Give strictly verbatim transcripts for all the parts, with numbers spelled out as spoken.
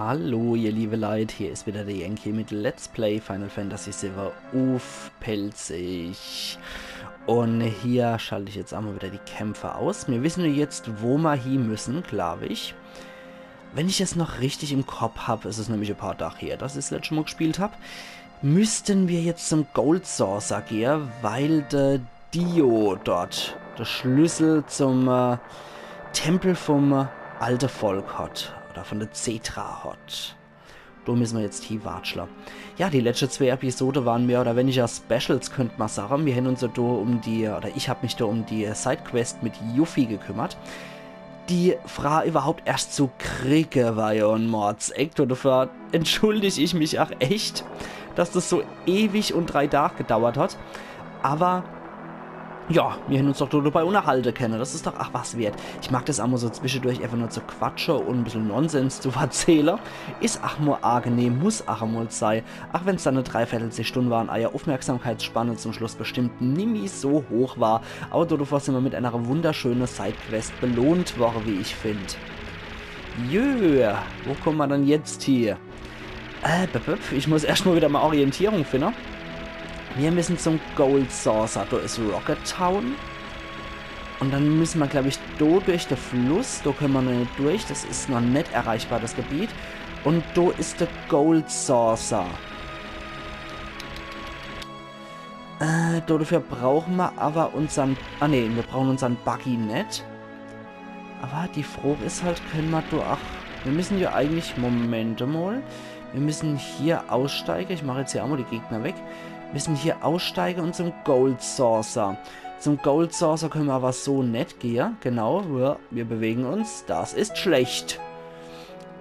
Hallo, ihr liebe Leit, hier is wieder de Yankee mit Let's Play Final Fantasy siwwe uff Pälzisch. Un hier schalt ich jetzt emol wieder die Kämpfe aus. Mir wisse jo jetzt, wo ma hie müsse, glaab ich. Wenn ich es noch richtig im Kopp hab, es is nämlich e paar Dach her, dass ich's letschte Mol gespielt hab, müsste mir jetzt zum Gold Saucer gehe, weil de Dio dort de Schlüssel zum äh, Tempel vum äh, alte Volk hat. Oder vun de Cetra hat. Do müsse mir jetzt hiewatschle. Ja, die letschte zwee Episode ware mehr oder weniger Specials, könnt ma sage. Mir hän uns jo do um die, oder ich hab mich do um die Sidequest mit Yuffie gekümmert. Die Fraa iwwerhaupt erscht zu kriege war jo e Mordseck. Un dafür entschuldig ich mich ach echt, dass das so ewig un drei Dach gedauert hat. Awwer ja, mir hän uns doch do dabei unnerhalte kenne. Das is doch ach was wert. Ich mag das emol so zwischedurch äfach nur zu quatsche un e bissel Nonsens zu verzähle. Is ach mol angenehm, muss ach emol sei. Ach wenn's dann e Dreiviertelstunn war un eier Uffmerksamkeitsspanne zum Schluss bestimmt nimmi so hoch war. Awwer dodevor sin mir mit enere wunderschöne Sidequest belohnt worre, wie ich find. Jö, wo kumme ma dann jetzt hie? Äh, bip, bip, ich muss erscht mol wieder mei Orientierung finne. Mir müsse zum Gold Saucer, do is Rocket Town. Un dann müsse ma, glaab ich, do durch de Fluss. Do könne ma noch net durch, das is noch net erreichbar, das Gebiet. Un do is de Gold Saucer. Äh, dodevor brauche ma awwer unsern, ah nee, mir brauche unsern Buggy net. Awwer die Frooch is halt, könne ma do ach, mir müsse jo eigentlich, Moment mol, mir müsse hier aussteige, ich mach jetzt hier emol die Gegner weg, mir müsse hier aussteige un zum Gold Saucer. Zum Gold Saucer könne ma awwer so net gehe, genau, ja, mir bewege uns, das is schlecht.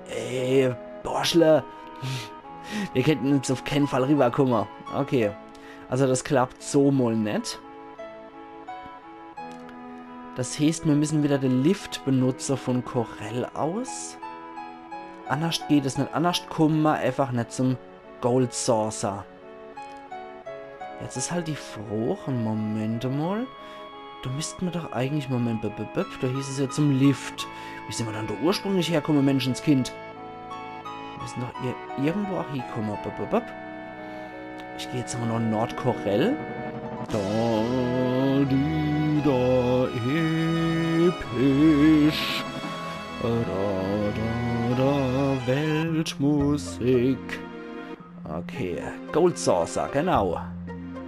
Ey, Borschle, mir kennte jetzt uff keen Fall riwwerkumme. Okay, also das klappt so mol net. Das heeßt, mir müsse wieder de Lift benutze vun Corel aus. Annerscht geht es net. Annerscht kumme ma äfach net zum Gold Saucer. Jetzt is halt die Frooch, Moment mol. Do müsste ma doch eigentlich, Moment, bip, bip, bip, do hieß es jo zum Lift. Wie sin ma dann do ursprünglich herkumme, Menschenskind? Mir müsse doch ir irgendwo ach hiekumme. Bup, bup, bup. Ich geh jetzt mol noch Nordcorel. Da, di, da, episch. Da, da, da, Weltmusik. Okay, Gold Saucer, genau.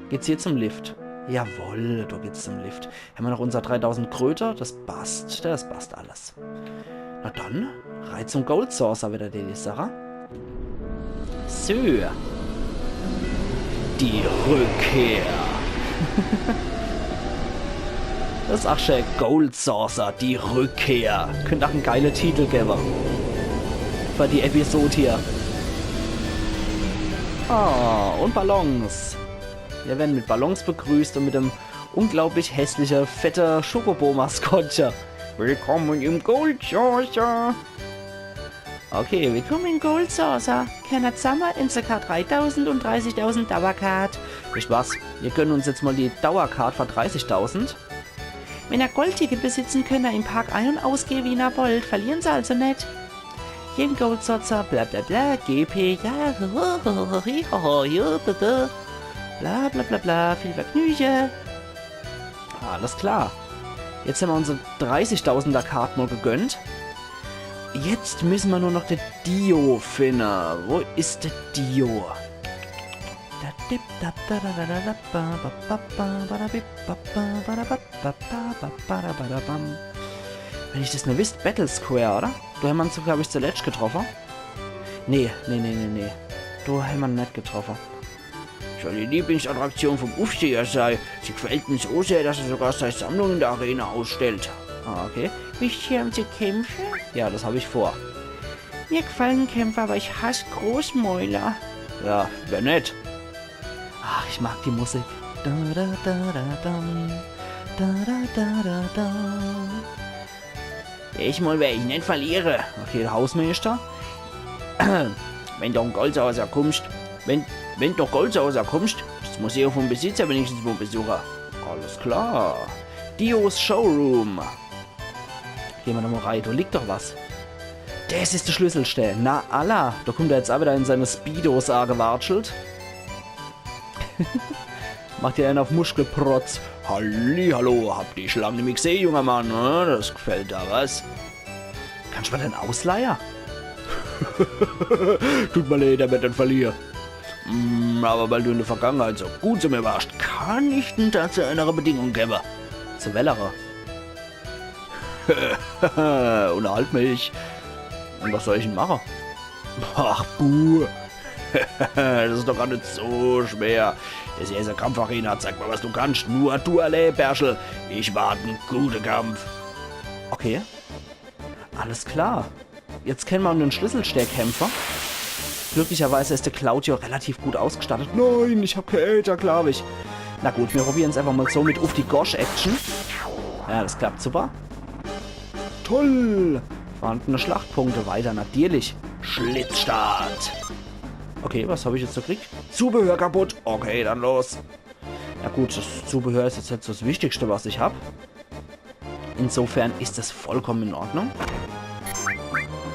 Geht's hier zum Lift? Jawoll, do geht's zum Lift. Hämmer noch unser dreitausend Kröter, das passt, das passt alles. Na dann, rei zum Gold Saucer wieder, die Sache. So. Die Rückkehr. Das is ach schee, Gold Saucer, die Rückkehr. Könnt ach en geile Titel gewwe. Für die Episode hier. Ah, un Ballons. Mir werre mit Ballons begrüßt un mit dem unglaublich hässliche, fette Chocobo-Maskottche. Willkommen im Gold Saucer. Okay, willkommen im Gold Saucer. Kenne ma zamme in sogar dreitausend un dreißigtausend Dauerkart. Wisst was? Mir gönne uns jetzt mol die Dauerkart für dreißigtausend. Wenn er Goldticket besitzen könnt, er im Park ein- un ausgehe, wie er wollt. Verlieren se also net. Hier im Gold Saucer, bla bla bla, G P, ja, ho, ho, ho, hi, ho, ho, jo, bla, bla. Bla bla bla bla, viel Vergnüge. Alles klar. Jetzt hämmer unser dreißigtausender Kart mol gegönnt. Jetzt müsse ma nur noch de Dio finne. Wo is de Dio? Wenn ich das nur wisst, Battle Square, oder? Do hämmer uns, glaub ich, zuletzt getroffe. Nee, nee, nee, nee, nee. Do hämmer net getroffe. Soll die Lieblingsattraktion vom Uffseher sei. Sie gefällt ihm so sehr, dass er sogar seine Sammlung in der Arena ausstellt. Ah, okay. Wisst ihr, um zu kämpfen? Ja, das hab ich vor. Mir gefallen Kämpfer, aber ich hasse Großmäuler. Ja, wer net? Ach, ich mag die Musik. Da, da, da, da, dam. Da, da, da, da, da. Ich mol, wer ich net verliere. Okay, der Hausmeister. Wenn du in Gold Saucer kummst, wenn, wenn du in Gold Saucer kummst, das Museum vom Besitzer wenigstens mol besuche. Alles klar. Dios Showroom. Geh ma do mol rei, do liegt doch was. Des is de Schlüsselstää. Na alla, do kummt er jetzt aa widder in seine Speedos aagewatschelt. Macht dir ääner uff Muschkelprotz. Halli, hallo, hab dich lang nimmi gseh, junger Mann. Ne? Des gfallt der, was? Kannsch mer den ausleihe? Tut mer leed, der werd den verliere. Mm, awwer weil du in de Vergangenheit so gut zu mir warsch, kann ich den do zu änere Bedingung gewwe. Zu wellere? Unnerhalt mich. Un was soll ich dann mache? Ach, buh. Des is doch gar net so schwer. Des hier is e Kampfarena. Zeig mer, was du kannsch. Nur du allee, Bärschel. Ich wart en gute Kampf. Okay. Alles klar. Jetzt kenne mer um de Schlüsselstää kämpfe. Glücklicherweise is de Claudio relativ gut ausgestattet. Nein, ich hab kee Äther, glaab ich. Na gut, mir probieren's äfach mol so mit uff die Gosch-Action. Ja, des klappt super. Toll! Vorhandene Schlachtpunkte weiter, natierlich. Schlitzstart. Okay, was hab ich jetzt do gekriegt? Zubehör kaputt. Okay, dann los. Na gut, des Zubehör is jetzt net so des Wichtigste, was ich hab. Insofern is des vollkommen in Ordnung.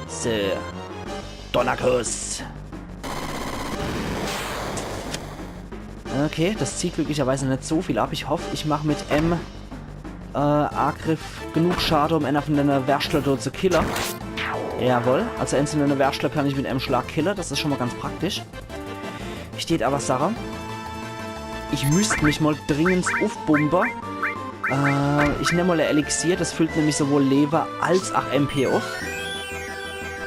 So. Donnerkuss. Okay, des zieht glücklicherweise net so viel ab. Ich hoff, ich mach mit em äh, Aagriff genug Schade, um ääner vun denne Werschtle do zu kille. Jawohl, also ääns vun denne Werschtle kann ich mit em Schlag kille, des is schun mol ganz praktisch. Ich deet awwer sage, ich müsst mich mol dringend uffbumbe. Äh, ich nemm mol e Elixier, des füllt nämlich sowohl Lewe als aach M P uff.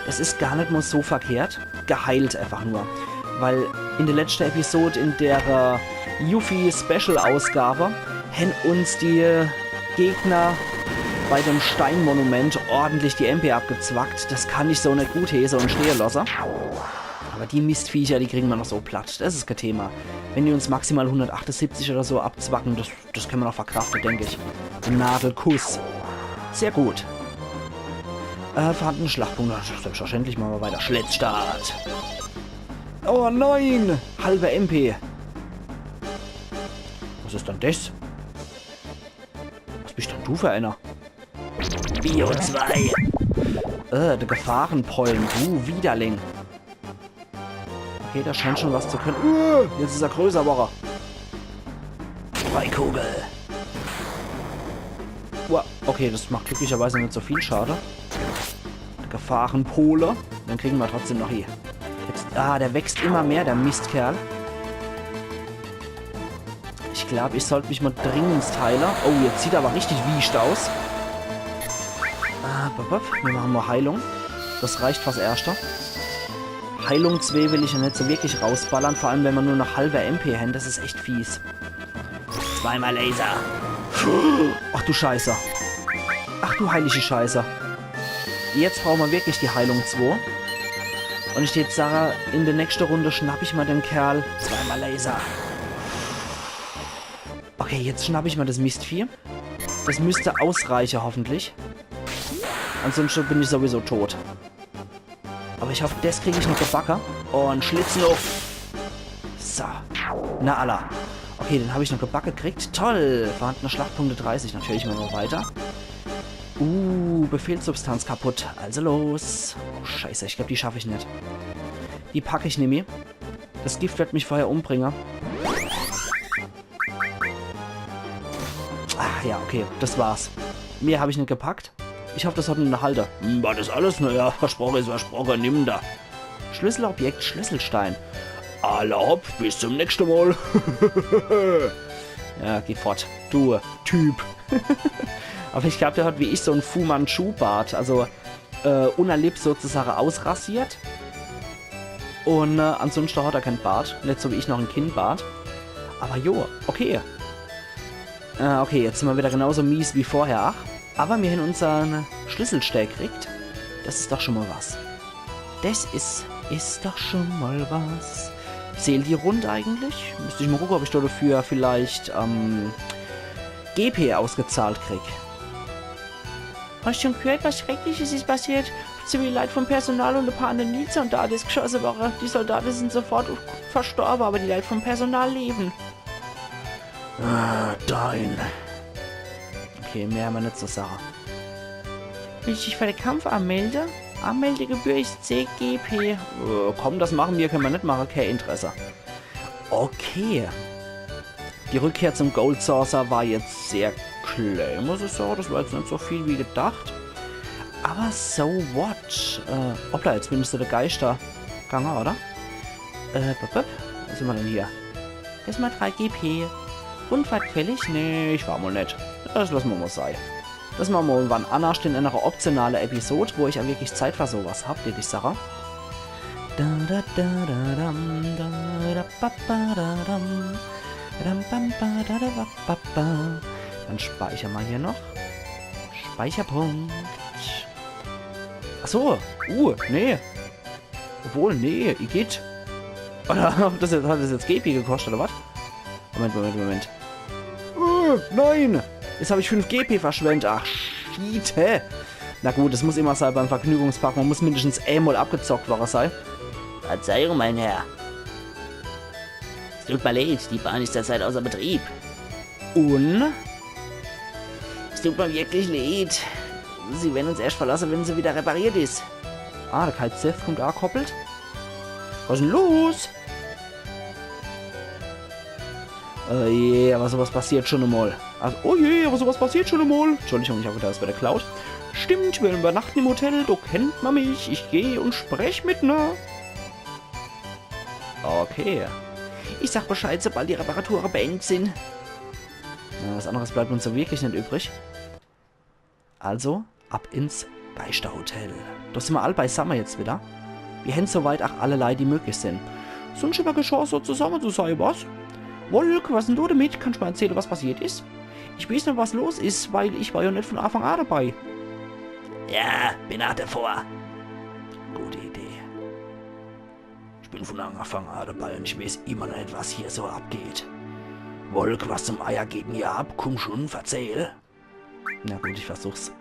Des is gar net mol so verkehrt. Geheilt äfach nur. Weil in de letschte Episod, in de äh, Yuffie-Special-Ausgab, hän uns die Gegner bei dem Steinmonument ordentlich die M P abgezwackt. Des kann ich so net gutheeße un stehe losse. Awwer die Mistviecher, die kriege mer noch so platt. Des is kee Thema. Wenn die uns maximal hundertachtundsiebzig oder so abzwacke, des, des kenne mer noch verkrafte, denk ich. Nadelkuss. Sehr gut. Äh, vorhandene Schlachtpunkte. Selbstverständlich mache mer weiter. Schlitzstart. Oh nein! Halbe M P. Was is dann des? Was bisch dann du für ääner? Bio zwei. Äh, de Gefahrenpollen, du Widerling. Okay, des scheint schun was zu kenne. Uh, jetzt is er größer, awwer. Streukugel. Uah, okay, des macht glücklicherweise net so viel Schade. Gefahrenpole. Den kriege mer trotzdem noch hie. Jetzt, ah, der wächst immer mehr, der Mistkerl. Ich glaab, ich sollt mich mol dringend heile. Oh, jetzt sieht er awwer richtig wiescht aus. Ah, bup, bup. Mir mache mol Heilung. Des reicht fürs Erschte. Heilung zwee will ich jo net so wirklich rausballere, vor allem wenn mer nur noch halbe M P hän. Des is echt fies. Zweimal Laser. Ach du Scheiße. Ach du heilige Scheiße. Jetzt brauche mer wirklich die Heilung zwee. Un ich deet sage, in de nächschte Runde schnapp ich mer den Kerl. Zweimal Laser. Okay, jetzt schnapp ich mer des Mistvieh. Des müsst ausreiche, hoffentlich. Ansunschte bin ich sowieso tot. Awwer ich hoff, des krieg ich noch gebacke. Un Schlitzen uff. So. Na alla. Okay, den hab ich noch gebacke gekriegt. Toll. Vorhandene Schlachtpunkte dreißig. Natürlich mache mer weiter. Uh, Befehlssubstanz kaputt. Also los. Oh, Scheiße. Ich glaab, die schaff ich net. Die pack ich nimmi. Des Gift werd mich vorher umbringe. Ah, ja, okay. Des war's. Mehr hab ich net gepackt. Ich hoff, des hot en erhalte. Hm, war des alles? Na ja, versproche is versproche, nimm da. Schlüsselobjekt, Schlüsselstein. Alla hopp, bis zum nächschte Mol. Ja, geh fort. Du, Typ. Awwer ich glaab, der hot wie ich so en Fu-Manchu-Bart. Also, äh, unner Lipp sozusage ausrasiert. Un äh, ansunschte hot er kän Bart. Net so wie ich noch en Kinnbart. Awwer jo, okay. Äh, okay, jetzt sin mer widder genauso mies wie vorher, ach. Awwer mir hän unsern Schlüsselstää gekriegt. Des is doch schun mol was. Des is, is doch schun mol was. Zählt die Rund eigentlich? Müsst ich mol gucke, ob ich do dafür vielleicht, ähm, G P ausgezahlt krieg. Hosch schun gehört, was Schreckliches is passiert? Viele Leit vum Personal un e paar Nanite-Soldate is gschosse worre. Die Soldate sin sofort verstorwe, awwer die Leit vum Personal lewe. Ah, Dein. Okay, mehr hän mer net zu sage. Will ich mich für de Kampf anmelde? Anmeldegebühr is zeh G P. Äh, komm, das mache mer, kenne mer net mache, kä Interesse. Okay. Die Rückkehr zum Gold Saucer war jetzt sehr klää, muss ich sage. Das war jetzt net so viel wie gedacht. Aber so what? Äh, hoppla, jetzt bin ich zu de Geischter gange, oder? Äh, bup, bup. Was sin mer denn hier? Des is mol drei G P. Rundfahrt fällig? Nee, ich war mol net. Das losse mer mol sei. Das mache mer mol wann annerscht in enner optionaler Episod, wo ich ja wirklich Zeit für sowas hab, würd ich sage. Da, da, da, da, dam, da, da, ba, ba, da, dam. Da, dam, bam, ba, da, da, ba, ba, ba. Dann speicher mer hier noch. Speicherpunkt. Ach so. Uh, nee. Obwohl, nee, igitt. Oder hat das jetzt, hat das jetzt G P gekoscht, oder was? Moment, Moment, Moment. Äh, nein! Jetzt hab ich fünf G P verschwendt. Ach, Schiete. Na gut, es muss immer sei beim Vergnügungspark. Mer muss mindestens emol abgezockt worre sei. Verzeihung, mein Herr. Es tut mir leid, die Bahn ist derzeit außer Betrieb. Un? Es tut mir wirklich leid. Sie werden uns erst verlassen, wenn sie wieder repariert ist. Ah, der Kite Sith kommt angekoppelt. Was is denn los? Oh je, aber sowas passiert schon emol. Also, oh je, aber sowas passiert schon emol. Entschuldigung, ich hab gedacht, das wär de Cloud. Stimmt, wir übernachten im Hotel, do kennt mer mich. Ich geh und sprech mit ner. Okay. Ich sag Bescheid, sobald die Reparature beendet sind. Na, was anderes bleibt uns so wirklich net übrig. Also, ab ins Geischterhotel. Do sin mer all beisamme jetzt wieder. Mir hen soweit ach alle Leit, die möglich sin. Sunscht immer geschah, so zusamme zu sei, was? Wolk, was denn du damit? Kannst mer erzähle, was passiert is? Ich weeß net, was los is, weil ich war ja net von Anfang an dabei. Ja, bin ach davor. Gute Idee. Ich bin von Anfang an dabei und ich weeß immer noch net, was hier so abgeht. Wolk, was zum Eier geht denn hier ab? Kumm schon, verzähl. Na gut, ich versuch's.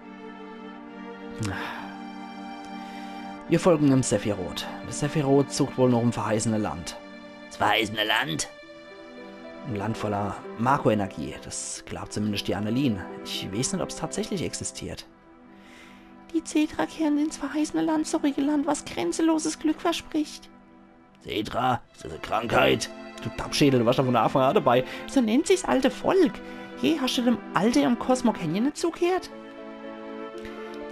Wir folgen dem Sephiroth. Der Sephiroth sucht wohl noch im verheißene Land. Das verheißene Land? Ein Land voller Mako-Energie. Das glaubt zumindest die Annelien. Ich weeß net, ob's tatsächlich existiert. Die Cedra kehrt ins verheißene Land zurück, ein Land, was grenzenloses Glück verspricht. Cedra, is das e Krankheit? Du Dappschädel, du warst doch von Anfang an dabei. So nennt sich's alte Volk. Hey, hast du dem Alte im Cosmo Canyon net zugehört?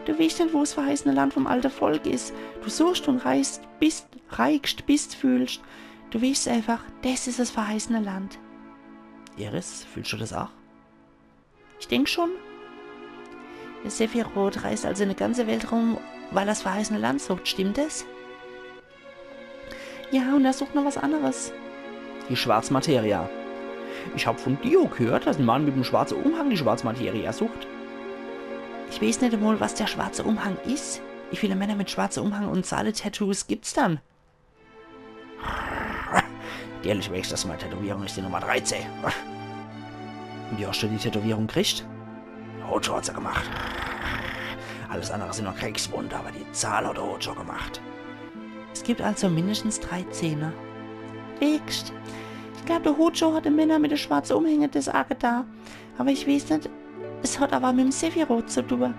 Du weescht net, wo's verheißene Land vom alte Volk is. Du suchst und reist, bis, reigst, bis fühlst. Du weescht einfach, des is es verheißene Land. Iris, fühlst du das auch? Ich denk schon. Der Sephiroth reist also eine ganze Welt rum, weil er's verheißene Land sucht, stimmt es? Ja, und er sucht noch was anderes. Die schwarze Materia. Ich hab von Dio gehört, dass ein Mann mit dem schwarzen Umhang die schwarze Materia sucht. Ich weeß net emol, was der schwarze Umhang is. Wie viele Männer mit schwarzem Umhang und Saale-Tattoos gibt's dann? Ehrlich, weeß, dass meine Tätowierung is die Nummer dreizehn. Wie hast du die Tätowierung gekriegt? Hojo hat se gemacht. Alles andere sin nur Kriegswunde, aber die Zahl hat der Hojo gemacht. Es gibt also mindestens drei Zehner. Weesch, ich glaub, der Hojo hat de Männer mit de schwarze Umhänge des agetan. Aber ich weeß net, es hat aber mit'm Sephiroth zu tun.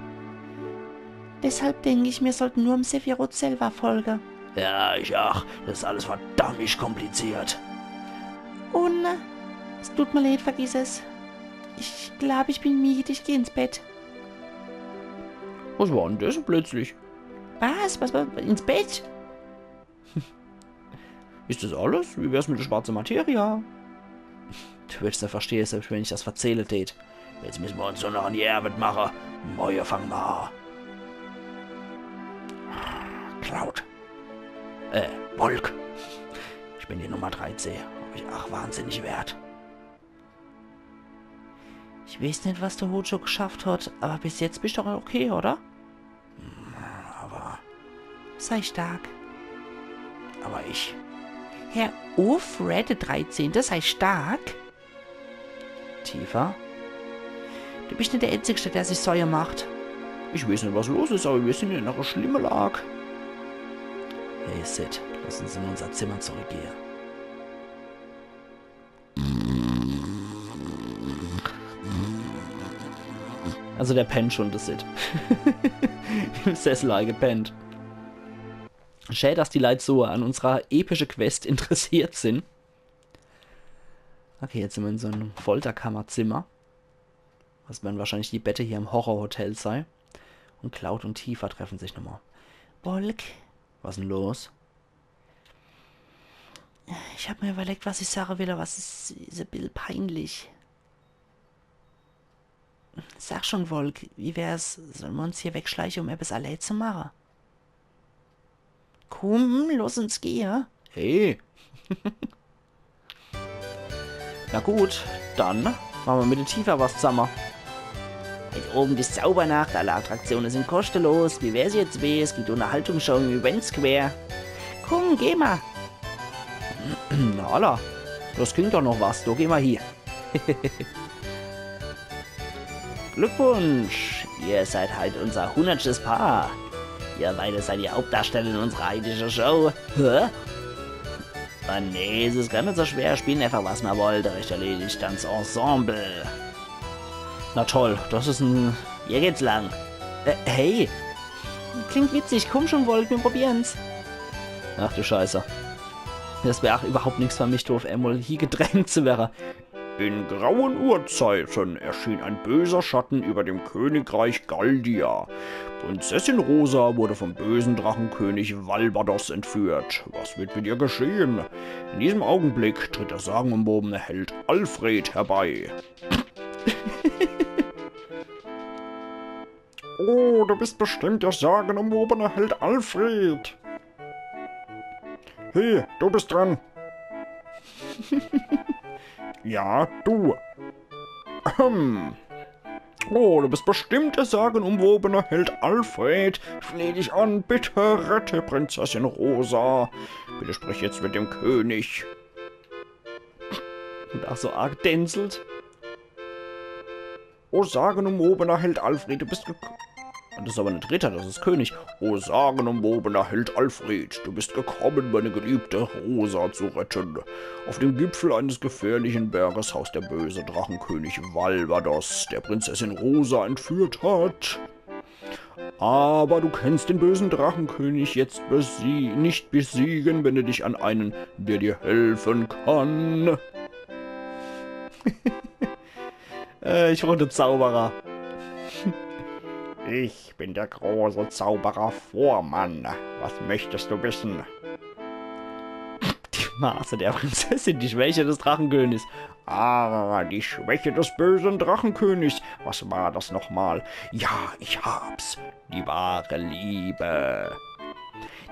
Deshalb denk ich, mir sollten nur em Sephiroth selber folgen. Ja, ich auch. Das is alles verdammt kompliziert. Und, äh, es tut mir leid, vergiss es. Ich glaub, ich bin mied, ich geh ins Bett. Was war denn das plötzlich? Was? Was, was? Ins Bett? Is das alles? Wie wär's mit der schwarzen Materia? Du würdest ja verstehen, selbst wenn ich das verzähle tät. Jetzt müssen wir uns nur noch an die Arbeit machen. Morgen fangen wir an. Cloud. Äh, Wolk. Ich bin die Nummer dreizehn. Hab ich ach wahnsinnig wert. Ich weeß net, was der Hojo geschafft hat, aber bis jetzt bist du doch okay, oder? Hm, aber... Sei stark. Aber ich... Hör uff, Red der dreizehnte, sei stark. Tifa? Du bist net der Einzigste, der sich Sorge macht. Ich weeß net, was los is, aber wir sind in einer schlimmen Lage. Hey Cid, lass uns in unser Zimmer zurückgehen. Also der pennt schon, der Cid. Im Sessel gepennt. Schä, dass die Leit so an unserer epische Quest interessiert sin. Okay, jetzt sin mer in so em Folterkammerzimmer. Das werre wahrscheinlich die Bette hier im Horrorhotel sei. Und Cloud und Tifa treffen sich nochmal. Wolk, was 'n los? Ich hab mir überlegt, was ich sage will, aber es is, is e bissel peinlich. Sag schon, Wolk, wie wär's? Solle mer uns hier wegschleiche, um ebbes allee zu mache? Kumm, lass uns gehe. Hey. Na gut, dann mache mer mit de Tifa was zamme. Heit Owend is Zaubernacht, alle Attraktione sin koschtelos. Wie wär's jetzt, wie es gibt Unterhaltungsshow im Event Square? Kumm, geh mer. Na, alla, das klingt doch noch was. Do geh mer hie. Glückwunsch! Ihr seid halt unser hundertschtes Paar. Ihr beide seid die Hauptdarsteller in unserer heutigen Show. Hä? Ah nee, es is gar net so schwer. Spielen einfach, was mer wollt. Recht erledigt, Tanzensemble. Na toll, das is en... Hier geht's lang. Äh, hey. Klingt witzig. Komm schon, Wolk, mir probieren's. Ach du Scheiße. Das wär ach überhaupt nix für mich, do uff emol hie gedrängt zu werre. In grauen Urzeiten erschien ein böser Schatten über dem Königreich Galdia. Prinzessin Rosa wurde vom bösen Drachenkönig Valvados entführt. Was wird mit ihr geschehen? In diesem Augenblick tritt der sagenumwobene Held Alfred herbei. Oh, du bist bestimmt der sagenumwobene Held Alfred. Hey, du bist dran. Ja, du. Ahem. Oh, du bist bestimmt der sagenumwobene Held Alfred. Fleh dich an, bitte rette Prinzessin Rosa. Bitte sprich jetzt mit dem König. Und ach so arg dänzelt. O sagenumwobener Held Alfred, du bist gek-, das is aber net Ritter, das is König. O sagenumwobener Held Alfred, du bist gekommen, meine geliebte Rosa zu retten. Auf dem Gipfel eines gefährlichen Berges haust der böse Drachenkönig Valvados, der Prinzessin Rosa entführt hat. Aber du kannst den bösen Drachenkönig jetzt besie-, nicht besiegen, wende dich an einen, der dir helfen kann. Äh, ich wurde Zauberer. Ich bin der große Zauberer Vormann. Was möchtest du wissen? Die Maße der Prinzessin, die Schwäche des Drachenkönigs. Ah, die Schwäche des bösen Drachenkönigs. Was war das nochmal? Ja, ich hab's. Die wahre Liebe.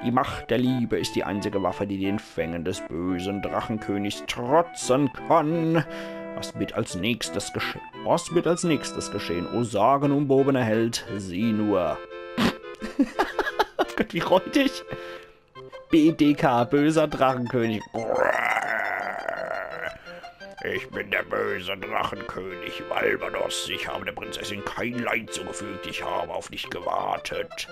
Die Macht der Liebe ist die einzige Waffe, die den Fängen des bösen Drachenkönigs trotzen kann. Was wird als nächstes gesche-, was wird als nächstes geschehen? O sagenumwobener Held, sieh nur. Oh Gott, wie räudig. B D K, böser Drachenkönig. Ich bin der böse Drachenkönig Valvados. Ich habe der Prinzessin kein Leid zugefügt. Ich habe auf dich gewartet.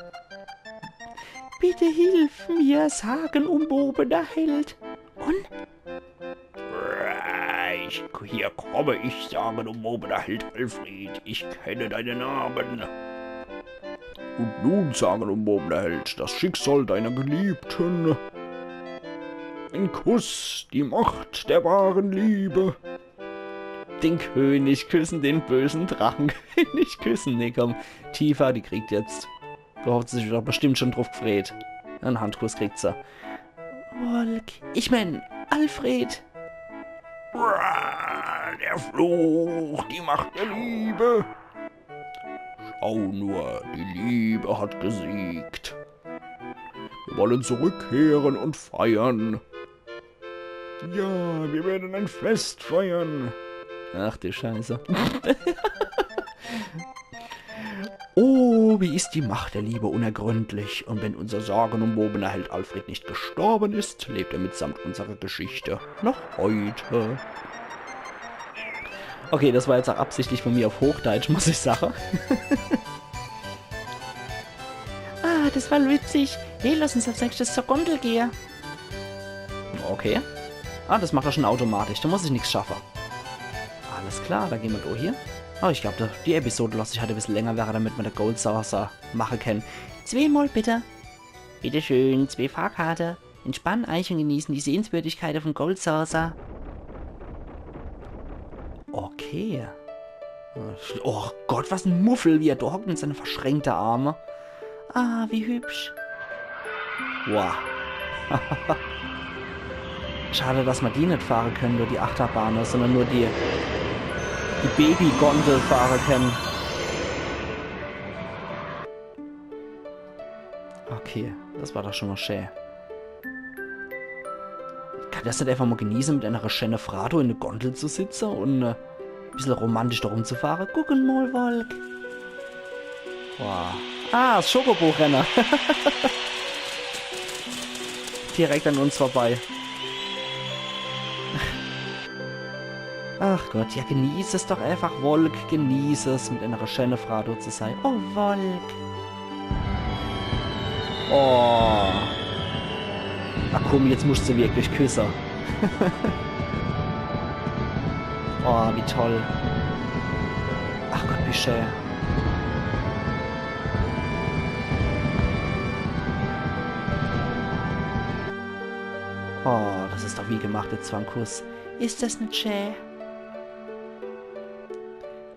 Bitte hilf mir, sagenumwobener Held. Und? Ich, hier komme ich, sagenumwobener Held Alfred. Ich kenne deinen Namen. Und nun, sagenumwobener Held, das Schicksal deiner Geliebten. Ein Kuss, die Macht der wahren Liebe. Den König küssen, den bösen Drachenkönig küssen. Nee, komm, Tifa, die kriegt jetzt. Do hat se sich doch bestimmt schon druff gefreet. En Handkuss kriegt se. Wolk, ich mein, Alfred. Der Fluch, die Macht der Liebe. Schau nur, die Liebe hat gesiegt. Wir wollen zurückkehren und feiern. Ja, wir werden ein Fest feiern. Ach du Scheiße. Oh, wie ist die Macht der Liebe unergründlich. Und wenn unser sagenumwobener Held Alfred nicht gestorben ist, lebt er mitsamt unserer Geschichte noch heute. Okay, das war jetzt auch absichtlich von mir auf Hochdeutsch, muss ich sagen. Ah, das war witzig. Hey, lass uns als nächstes zur Gondel gehe. Okay. Ah, das macht er schon automatisch. Da muss ich nix schaffe. Alles klar, da gehn mer durch hier. Oh, ich glaub, da, die Episode lass ich halt e bissel länger wäre, damit mer de Gold Saucer mache kann. Zweemol bitte. Bitteschön, zwee Fahrkarte. Entspannen eich und genießen die Sehenswürdigkeiten von Gold Saucer. Okay. Oh Gott, was en Muffel, wie er do hockt mit seine verschränkte Arme. Ah, wie hübsch. Wow. Schade, dass mer die net fahre kenne, nur die Achterbahne, sondern nur die, die Babygondel fahre kenne. Okay, das war doch schon mal schä. Kann das net einfach mal genieße, mit einer schäne Fraa do in de Gondel zu sitze und äh, bissel romantisch do rumzufahre? Guck mal, Wolk. Wow. Ah, das Schokobo-Renne. Direkt an uns vorbei. Ach Gott, ja, genieß es doch einfach, Wolk. Genieß es, mit einer schäne Fraa do zu sei. Oh, Wolk. Oh. Ach komm, jetzt musst du wirklich küsse. Oh, wie toll. Ach Gott, wie schä. Oh, das is doch wie gemacht, jetzt so en Kuss. Is das net schä?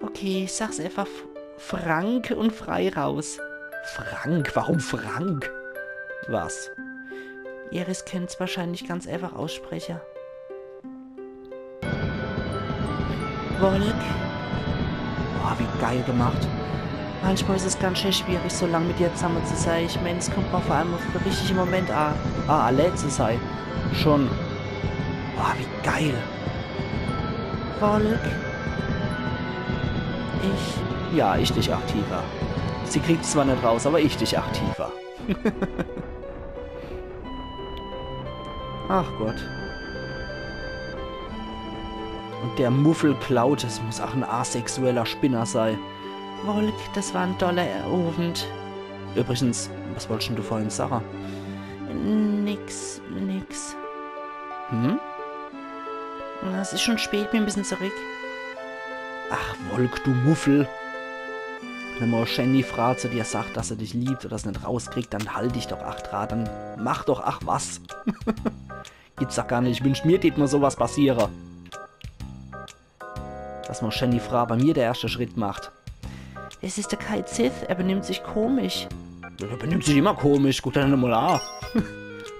Okay, ich sag's einfach f-, frank und frei raus. Frank? Warum Frank? Was? Iris könnt's wahrscheinlich ganz einfach ausspreche. Wolk. Boah, wie geil gemacht. Manchmal is es ganz schön schwierig, so lang mit dir zusammen zu sein. Ich mein, es kommt man vor allem auf den richtigen Moment an, ah, allein zu sein. Schon. Boah, wie geil. Wolk. Ich. Ja, ich dich aktiver. Sie kriegt's zwar net raus, aber ich dich aktiver. Ach Gott. Und der Muffel klaut, es muss ach en asexueller Spinner sei. Wolk, das war en toller Owend. Übrigens, was wolltst denn du vorhin sagen? Nix, nix. Hm? Es is schon spät, mir müssen zurück. Ach, Wolk, du Muffel. Wenn ma schäni Fraa zu dir sagt, dass se dich liebt oder es net rauskriegt, dann halt dich doch ach dra, dann mach doch ach was. Gibt's doch gar net, ich wünsch mir, tät ma sowas passiere. Dass ma schäni Fraa bei mir der erste Schritt macht. Es is der Cait Sith, er benimmt sich komisch. Ja, der benimmt sich immer komisch, guck der den mal an.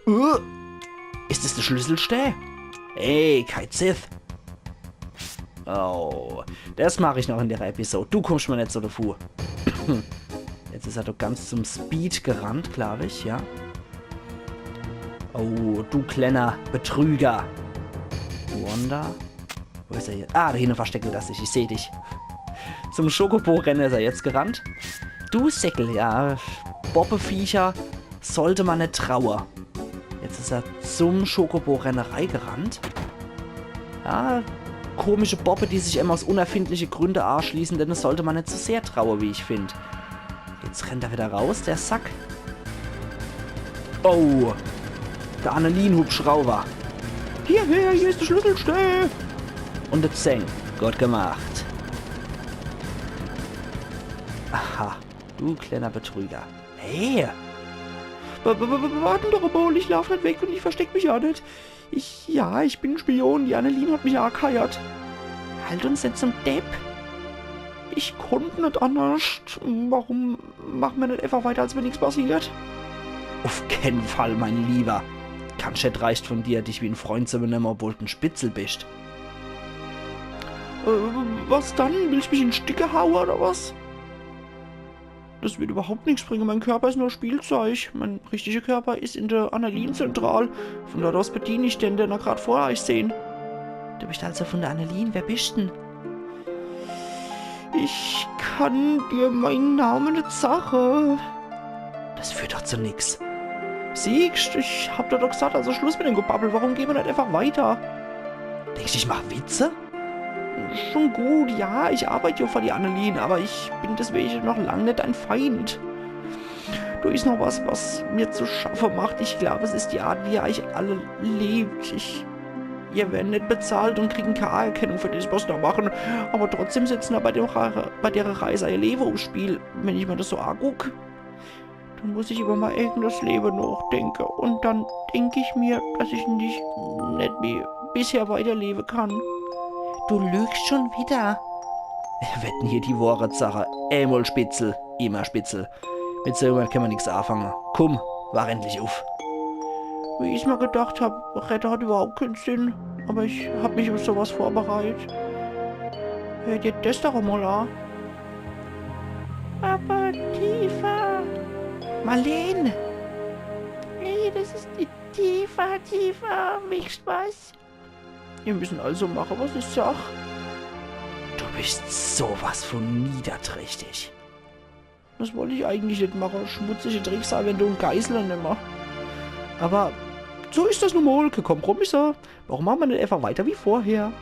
Äh, is das der Schlüsselstää? Ey, Cait Sith. Oh, das mach ich noch in der Episode. Du kommst mir net so davu. Jetzt is er doch ganz zum Speed gerannt, glaub ich, ja. Oh, du kleiner Betrüger. Wanda? Wo is er jetzt? Ah, da hinne versteckt er sich. Ich seh dich. Zum Schokobo-Renne is er jetzt gerannt. Du Säckel, ja. Bobbeviecher sollte man net traue. Jetzt is er zum Schokobo-Rennerei gerannt. Ja, komische Bobbe, die sich immer aus unerfindliche Gründe anschließen, denne sollte man net zu sehr traue, wie ich find. Jetzt rennt er wieder raus, der Sack. Oh, der Annelien-Hubschrauber. Hierher, hier is der Schlüsselstää. Und der Zeng. Gut gemacht. Aha, du kleiner Betrüger. Hey. W-, w-, w-, warten doch mal, ich lauf net weg und ich versteck mich ja net. Ich, ja, ich bin Spion, die Annelien hat mich angeheiert. Halt uns net zum Depp. Ich konnt net anders. Warum machen mir net einfach weiter, als wenn nix passiert? Auf keinen Fall, mein Lieber. Ganz schä dreist von dir, dich wie en Freund zu benemme, obwohl du en Spitzel bist. Äh, was dann? Willst mich in Stücke haue oder was? Das wird überhaupt nix bringe. Mein Körper is nur Spielzeug. Mein richtiger Körper is in der Annelien-Zentral. Von dort aus bedien ich den, den er grad vor euch sehn. Du bist also von der Annelien. Wer bist denn? Ich kann dir meinen Namen net sage. Das führt doch zu nix. Siehst, ich hab dir doch gesagt, also Schluss mit dem Gebabbel. Warum gehn mir net einfach weiter? Denkst, ich mach Witze? Schon gut, ja, ich arbeite ja für die Annelien, aber ich bin deswegen noch lang net dein Feind. Da is noch was, was mir zu schaffe macht. Ich glaub, es is die Art, wie ihr euch alle liebt. Ich, ihr werdet net bezahlt und kriegen keine Anerkennung für das, was ihr da machen. Aber trotzdem setzen da bei, dem Re-, bei der Reise euer Leben aufs Spiel, wenn ich mir das so anguck. Dann muss ich über mei eigenes Lewe nochdenke. Und dann denk ich mir, dass ich nicht, nicht wie bisher weiterlewe kann. Du lügst schon wieder. Wer wird denn hier die Wohret sache? Emol Spitzel, immer Spitzel. Mit so jemand kann mer nix anfange. Kumm, wach endlich uff. Wie ich mir gedacht hab, Rette hat überhaupt keinen Sinn. Aber ich hab mich auf sowas vorbereitet. Hört ihr das doch mal an. Aber Tifa. Marlene. Hey, das ist die Tifa, Tifa. Mich Spaß. Wir müssen also machen, was ich sag. Du bist sowas von niederträchtig. Das wollte ich eigentlich nicht machen, schmutzige Drecksau, wenn du ein Geißler nimmer. Aber so ist das nun mal, Kompromisse. Warum machen wir nicht einfach weiter wie vorher?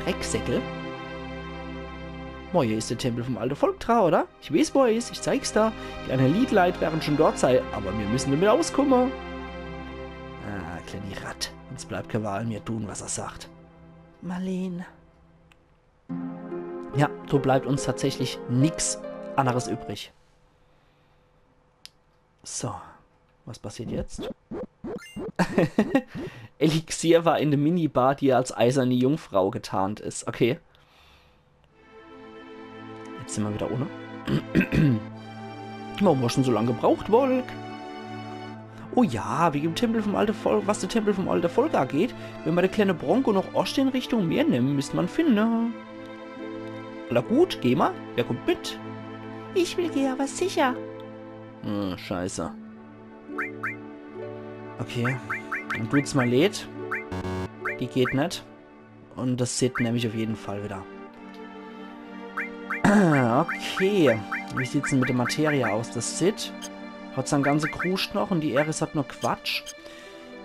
Drecksäckel? Moje ist der Tempel vom alte Volk dra, oder? Ich weiß, wo er ist, ich zeig's da. Die Analyt-Leit wären schon dort sei, aber wir müssen damit auskommen. Ah, kleine Ratt. Uns bleibt keine Wahl, mir tun, was er sagt. Marlene. Ja, do bleibt uns tatsächlich nix anderes übrig. So, was passiert jetzt? Elixier war in der Minibar, die als eiserne Jungfrau getarnt ist. Okay. Jetzt sind wir wieder ohne. Warum hast du denn so lange gebraucht, Wolk? Oh ja, wegen dem Tempel vom alte Volk, was der Tempel vom alte Volk angeht, wenn wir der kleine Bronco noch Ost in Richtung Meer nehmen, müsste man finden. Na gut, geh mal. Wer kommt mit? Ich will gehen, aber sicher. Hm, scheiße. Okay. Dann tut's mir leid. Die geht net. Und das Cid nehm ich auf jeden Fall wieder. Okay. Wie sieht's denn mit der Materia aus? Der Cid hat sein ganze Kruscht noch und die Aeris hat nur Quatsch.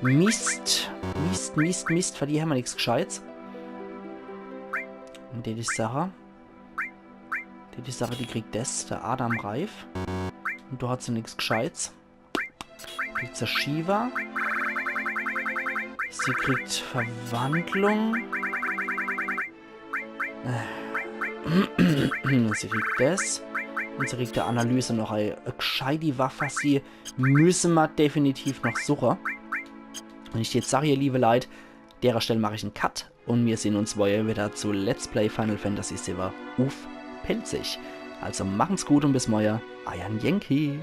Mist. Mist, Mist, Mist. Für die haben wir nichts Gescheites. Und die, die Sache. Die, die Sache, die kriegt das. Der Adam Reif. Und du hast ja nichts Gescheites. Kriegt sie Shiva. Sie kriegt Verwandlung. Äh. Sie kriegt das. Und sie kriegt der Analyse noch ei, äh, gescheiti Waffe. Sie müssen wir definitiv noch suchen. Wenn ich jetzt sage, ihr liebe Leute, derer Stelle mache ich einen Cut. Und wir sehen uns morgen wieder zu Let's Play Final Fantasy sieben uff Pälzisch. Also machen's gut und bis morgen, eiern Yankee.